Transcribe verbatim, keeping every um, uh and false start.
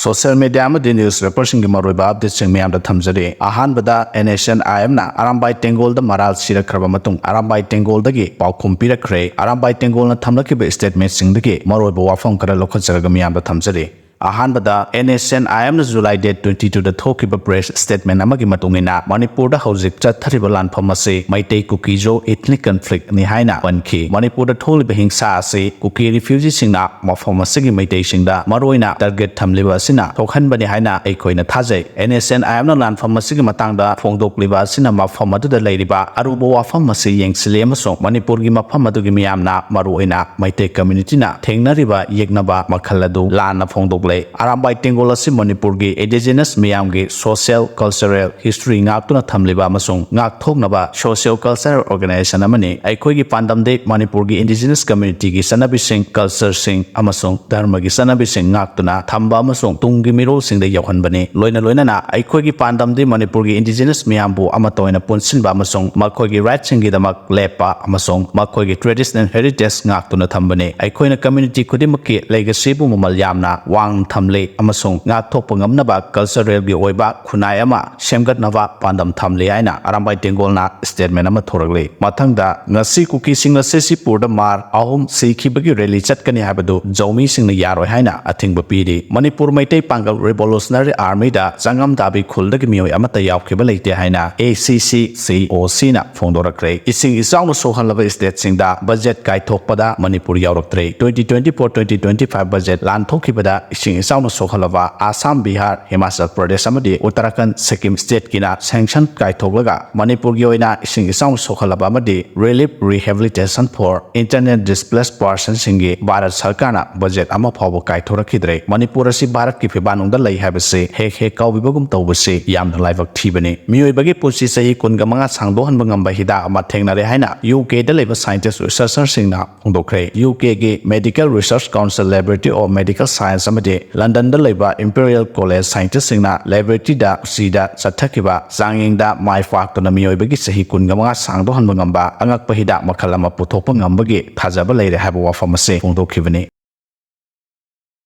Social media ꯑꯃꯗꯤ news ꯄꯦꯄꯔꯁꯤꯡꯒꯤ ꯃꯔꯨꯑꯣꯏꯕ ꯑꯞꯗꯦꯠꯁꯤꯡ ꯃꯌꯥꯝꯗ ꯊꯝꯖꯔꯤ꯫ ꯑꯍꯥꯟꯕꯗ, N S N I ꯑꯦꯝꯅ Arambai ꯇꯦꯡꯒꯣꯜꯗ ꯃꯔꯥꯜ ꯁꯤꯔꯛꯈ꯭ꯔꯕ ꯃꯇꯨꯡ ꯑꯔꯥꯝꯕꯥꯏ ꯇꯦꯡꯒꯣꯜꯗꯒꯤ ꯄꯥꯎꯈꯨꯝ ꯄꯤꯔꯛꯈ꯭ꯔꯦ꯫ ꯑꯔꯥꯝꯕꯥꯏ ꯇꯦꯡꯒꯣꯜꯅ ꯊꯝꯂꯛꯈꯤꯕ ꯁ꯭ꯇꯦꯠꯃꯦꯟꯠꯁꯤꯡꯗꯒꯤ ꯃꯔꯨꯑꯣꯏꯕ ꯋꯥꯐꯝ ꯈꯔ ꯂꯧꯈꯠꯆꯔꯒ ꯃꯤꯌꯥꯝꯗ ꯊꯝꯖꯔꯤ꯫ ꯑꯍꯥꯟꯕꯗ, ꯑꯦꯟ ꯑꯦꯁ ꯑꯦꯟ ꯑꯥꯏ ꯑꯦꯝꯅ ꯖꯨꯂꯥꯏ ꯗꯦꯠ ꯇ꯭ꯋꯦꯟꯇꯤ ꯇꯨꯗ ꯊꯣꯛꯈꯤꯕ ꯄ꯭ꯔꯦꯁ ꯁ꯭ꯇꯦꯠꯃꯦꯟꯠ ꯑꯃꯒꯤ ꯃꯇꯨꯡ ꯏꯟꯅ, ꯃꯅꯤꯄꯨꯔꯗ ꯍꯧꯖꯤꯛ ꯆꯠꯊꯔꯤꯕ ꯂꯥꯟꯐꯝ ꯑꯁꯤ ꯃꯩꯇꯩ ꯀꯨꯀꯤ ꯖꯣ ꯏꯊꯅꯤꯛ ꯀꯟꯐ꯭ꯂꯤꯛꯅꯤ ꯍꯥꯏꯅ ꯄꯟꯈꯤ꯫ ꯃꯅꯤꯄꯨꯔꯗ ꯊꯣꯛꯂꯤꯕ ꯍꯤꯡꯁꯥ ꯑꯁꯤ ꯀꯨꯀꯤ ꯔꯤꯐ꯭ꯌꯨꯖꯤꯁꯤꯡꯅ ꯃꯐꯝ ꯑꯁꯤꯒꯤ ꯃꯩꯇꯩꯁꯤꯡꯗ ꯃꯔꯨꯑꯣꯏꯅ ꯇꯥꯔꯒꯦꯠ ꯊꯝꯂꯤꯕ ꯑꯁꯤꯅ ꯊꯣꯛꯍꯟꯕꯅꯤ ꯍꯥꯏꯅ ꯑꯩꯈꯣꯏꯅ ꯊꯥꯖꯩ꯫ ꯑꯦꯟ ꯑꯦꯁ ꯑꯦꯟ ꯑꯥꯏ ꯑꯦꯝꯅ ꯂꯥꯟꯐꯝ ꯑꯁꯤꯒꯤ ꯃꯇꯥꯡꯗ ꯐꯣꯡꯗꯣꯛꯂꯤꯕ ꯑꯁꯤꯅ ꯃꯐꯝ ꯑꯗꯨꯗ ꯂꯩꯔꯤꯕ ꯑꯔꯨꯕ ꯋꯥꯐꯝ ꯑꯁꯤ ꯌꯦꯡꯁꯤꯜꯂꯤ ꯑꯃꯁꯨꯡ ꯃꯅꯤꯄꯨꯔꯒꯤ ꯃꯐꯝ ꯑꯗꯨꯒꯤ ꯃꯤꯌꯥꯝꯅ ꯃꯔꯨꯑꯣꯏꯅ ꯃꯩꯇꯩ ꯀꯝꯃ꯭ꯌꯨꯅꯤꯇꯤꯅ ꯊꯦꯡꯅꯔꯤꯕ ꯌꯦꯛꯅꯕ ꯃꯈꯜ ꯑꯗꯨ ꯂꯥꯟꯅ ꯐꯣꯡꯗꯣꯛꯂꯦ꯫ ꯑꯔꯥꯝꯕꯥꯏ ꯇꯦꯡꯒꯣꯜ ꯑꯁꯤ ꯃꯅꯤꯄꯨꯔꯒꯤ ꯏꯟꯗꯤꯖꯤꯅꯁ ꯃꯤꯌꯥꯝꯒꯤ ꯁꯣꯁꯤꯌꯦꯜ, ꯀꯜꯆꯔꯦꯜ ꯍꯤꯁꯇ꯭ꯔꯤ ꯉꯥꯛꯇꯨꯅ ꯊꯝꯂꯤꯕ ꯑꯃꯁꯨꯡ ꯉꯥꯛꯊꯣꯛꯅꯕ ꯁꯣꯁꯤꯌꯣ ꯀꯜꯆꯔꯦꯜ ꯑꯣꯔꯒꯅꯥꯏꯖꯦꯁꯟ ꯑꯃꯅꯤ꯫ ꯑꯩꯈꯣꯏꯒꯤ ꯄꯥꯟꯗꯝꯗꯤ ꯃꯅꯤꯄꯨꯔꯒꯤ ꯏꯟꯗꯤꯖꯤꯅꯁ ꯀꯝꯃ꯭ꯌꯨꯅꯤꯇꯤꯒꯤ ꯆꯠꯅꯕꯤꯁꯤꯡ, ꯀꯜꯆꯔꯁꯤꯡ ꯑꯃꯁꯨꯡ ꯙꯔꯃꯒꯤ ꯆꯠꯅꯕꯤꯁꯤꯡ ꯉꯥꯛꯇꯨꯅ ꯊꯝꯕ ꯑꯃꯁꯨꯡ ꯇꯨꯡꯒꯤ ꯃꯤꯔꯣꯜꯁꯤꯡꯗ ꯌꯧꯍꯟꯕꯅꯤ꯫ ꯂꯣꯏꯅ ꯂꯣꯏꯅꯅ ꯑꯩꯈꯣꯏꯒꯤ ꯄꯥꯟꯗꯝꯗꯤ ꯃꯅꯤꯄꯨꯔꯒꯤ ꯏꯟꯗꯤꯖꯤꯅꯁ ꯃꯤꯌꯥꯝꯕꯨ ꯑꯃꯠꯇ ꯑꯣꯏꯅ ꯄꯨꯟꯁꯤꯟꯕ ꯑꯃꯁꯨꯡ ꯃꯈꯣꯏꯒꯤ ꯔꯥꯏꯠꯁꯤꯡꯒꯤꯗꯃꯛ ꯂꯦꯞꯄ ꯑꯃꯁꯨꯡ ꯃꯈꯣꯏꯒꯤ ꯇ꯭ꯔꯦꯗꯤꯁꯅꯦꯜ ꯍꯦꯔꯤꯇꯦꯖ ꯉꯥꯛꯇꯨꯅ ꯊꯝꯕꯅꯤ꯫ ꯑꯩꯈꯣꯏꯅ ꯀꯝꯃ꯭ꯌꯨꯅꯤꯇꯤ ꯈꯨꯗꯤꯡꯃꯛꯀꯤ ꯂꯦꯒꯦꯁꯤꯕꯨ ꯃꯃꯜ ꯌꯥꯝꯅ ꯋꯥꯡꯅ ꯊꯝꯂꯤ ꯑꯃꯁꯨꯡ ꯉꯥꯛꯊꯣꯛꯄ ꯉꯝꯅꯕ ꯀꯜꯆꯔꯦꯜꯒꯤ ꯑꯣꯏꯕ ꯈꯨꯟꯅꯥꯏ ꯑꯃ ꯁꯦꯝꯒꯠꯅꯕ ꯄꯥꯟꯗꯝ ꯊꯝꯂꯤ ꯍꯥꯏꯅ ꯑꯔꯥꯝꯕꯥꯏ ꯇꯦꯡꯒꯣꯜꯅ ꯁ꯭ꯇꯦꯠꯃꯦꯟꯠ ꯑꯃ ꯊꯣꯔꯛꯂꯤ꯫ ꯃꯊꯪꯗ, ꯉꯁꯤ ꯀꯨꯀꯤꯁꯤꯡꯅ ꯁꯤꯁꯤꯄꯨꯔꯗ ꯃꯥꯔ ꯑꯍꯨꯝ ꯁꯤꯈꯤꯕꯒꯤ ꯔꯦꯂꯤ ꯆꯠꯀꯅꯤ ꯍꯥꯏꯕꯗꯨ ꯖꯧꯃꯤꯁꯤꯡꯅ ꯌꯥꯔꯣꯏ ꯍꯥꯏꯅ ꯑꯊꯤꯡꯕ ꯄꯤꯔꯤ꯫ ꯃꯅꯤꯄꯨꯔ ꯃꯩꯇꯩ ꯄꯥꯡꯒꯜ ꯔꯤꯚꯣꯂꯨꯁꯅꯔꯤ ꯑꯥꯔꯃꯤꯗ ꯆꯪꯉꯝꯗꯥꯕꯤ ꯈꯨꯜꯗꯒꯤ ꯃꯤꯑꯣꯏ ꯑꯃꯠꯇ ꯌꯥꯎꯈꯤꯕ ꯂꯩꯇꯦ ꯍꯥꯏꯅ ꯑꯦ ꯁꯤ ꯁꯤ ꯁꯤ ꯑꯣ ꯁꯤꯅ ꯐꯣꯡꯗꯣꯔꯛꯈ꯭ꯔꯦ꯫ ꯏꯁꯤꯡ ꯏꯆꯥꯎꯅ ꯁꯣꯛꯍꯜꯂꯕ ꯁ꯭ꯇꯦꯠꯁꯤꯡꯗ ꯕꯖꯦꯠ ꯀꯥꯏꯊꯣꯛꯄꯗ ꯃꯅꯤꯄꯨꯔ ꯌꯥꯎꯔꯛꯇ꯭ꯔꯦ꯫ Twenty twenty four twenty twenty five budget ꯂꯥꯟꯊꯣꯛꯈꯤꯕꯗ ꯏꯁꯤꯡ ꯏꯆꯥꯎꯅ ꯁꯣꯛꯍꯜꯂꯕ ꯑꯁꯥꯝ, ꯕꯤꯍꯥꯔ, ꯍꯤꯃꯥꯆꯜ ꯄ꯭ꯔꯗꯦꯁ ꯑꯃꯗꯤ ꯎꯠꯇꯔꯥꯈꯟꯗ, ꯁꯤꯛꯀꯤꯝ ꯁ꯭ꯇꯦꯠꯀꯤꯅ ꯁꯦꯡꯁꯟ ꯀꯥꯏꯊꯣꯛꯂꯒ ꯃꯅꯤꯄꯨꯔꯒꯤ ꯑꯣꯏꯅ ꯏꯁꯤꯡ ꯏꯆꯥꯎꯅ ꯁꯣꯛꯍꯜꯂꯕ ꯑꯃꯗꯤ relief rehabilitation for internal displaced ꯄꯥꯔꯁꯟꯁꯤꯡꯒꯤ ꯚꯥꯔꯠ ꯁꯔꯀꯥꯔꯅ ꯕꯖꯦꯠ ꯑꯃ ꯐꯥꯎꯕ ꯀꯥꯏꯊꯣꯔꯛꯈꯤꯗ꯭ꯔꯦ꯫ ꯃꯅꯤꯄꯨꯔ ꯑꯁꯤ ꯚꯥꯔꯠꯀꯤ ꯐꯤꯕꯥꯟꯅꯨꯡꯗ ꯂꯩ ꯍꯥꯏꯕꯁꯤ ꯍꯦꯛ ꯍꯦꯛ ꯀꯥꯎꯕꯤꯕꯒꯨꯝ ꯇꯧꯕꯁꯤ ꯌꯥꯝꯅ ꯂꯥꯏꯕꯛ ꯊꯤꯕꯅꯤ꯫ ꯃꯤꯑꯣꯏꯕꯒꯤ ꯄꯨꯟꯁꯤ ꯆꯍꯤ ꯀꯨꯟꯒ ꯃꯉꯥ ꯁꯥꯡꯗꯣꯛꯍꯟꯕ ꯉꯝꯕ ꯍꯤꯗꯥꯛ ꯑꯃ ꯊꯦꯡꯅꯔꯦ ꯍꯥꯏꯅ ꯌꯨ ꯀꯦꯗ ꯂꯩꯕ ꯁꯥꯏꯟꯇꯤꯁ ꯔꯤꯁꯔꯆꯔꯁꯤꯡꯅ ꯐꯣꯡꯗꯣꯛꯈ꯭ꯔꯦ꯫ ꯌꯨ ꯀꯦꯒꯤ Medical Research Council Laboratory of Medical Science ꯑꯃꯗꯤ ꯂꯟꯗꯟꯗ ꯂꯩꯕ ꯏꯝꯄꯤꯔꯤꯌꯦꯜ ꯀꯣꯂꯦꯖ ꯁꯥꯏꯟꯇꯤꯁꯁꯤꯡꯅ ꯂꯦꯕꯣꯔꯦꯇꯔꯤꯗ ꯁꯤꯗ ꯆꯠꯊꯈꯤꯕ ꯆꯥꯡꯌꯦꯡꯗ ꯃꯥꯏ ꯄꯥꯛꯇꯨꯅ ꯃꯤꯑꯣꯏꯕꯒꯤ ꯆꯍꯤ ꯀꯨꯟꯒ ꯃꯉꯥ ꯁꯥꯡꯗꯣꯛꯍꯟꯕ ꯉꯝꯕ ꯑꯉꯛꯄ ꯍꯤꯗꯥꯛ ꯃꯈꯜ ꯑꯃ ꯄꯨꯊꯣꯛꯄ ꯉꯝꯕꯒꯤ ꯊꯥꯖꯕ ꯂꯩꯔꯦ ꯍꯥꯏꯕ ꯋꯥꯐꯝ ꯑꯁꯤ ꯐꯣꯡꯗꯣꯛꯈꯤꯕꯅꯤ꯫